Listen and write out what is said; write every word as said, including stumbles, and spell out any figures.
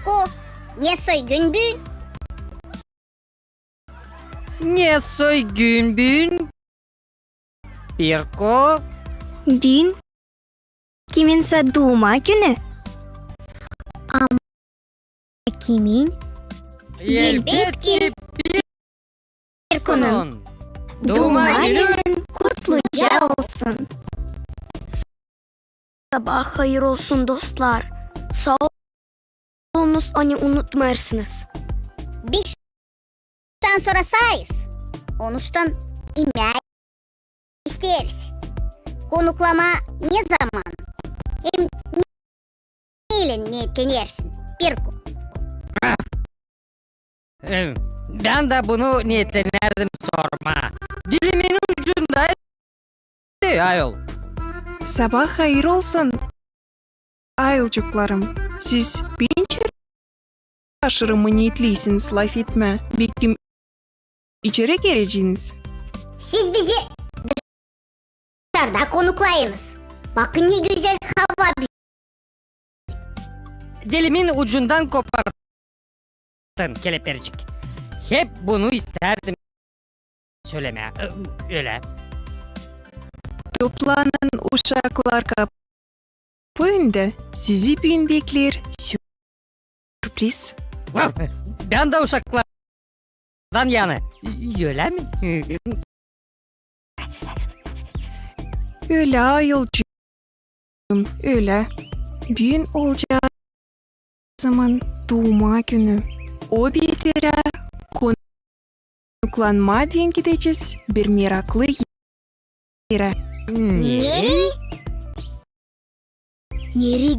Pirko, ne soy gün büün? Ne soy gün büün, Pirko? Büün kiminsä duuma günü. Ama kimin? Elbetki, Pirkonun. Duuma günün kutluca olsun. Sabaa hayır olsun, dostlar. Saa olunuz, ani unutmêêrsınız. Biz şansora saayız. Onuştan imää isteeriz. Konuklamaa ne zaman hem neylän neetlenersin, Pirko? E, bän dä bunu neetlenärdim sormaa. Dilimin ucunda, ayol. Sabaa hayır olsun, ayolcuklarım. Siz büün içeri aşırı mı neetleysiniz lafetmää? Bekim içeri gireceniz? Siz bizi dışarda konuklayınız. Bakın, ne gözäl hava. Dilimin ucundan kopardın, kelepircik. Hep bunu istärdim sölemää. Ölä. Toplanın, uşaklar, kapı öndä. Sizi büün bekleer sürpriz. Vah! Bän dä uşaklardan yanı. Ölä mi? Ölä, ayolcuum, ölä. Büün olacaa kızımın duuma günü. O bir erä konuklanmaa büün gidecez bir meraklı erä. Nereyi? Nereyi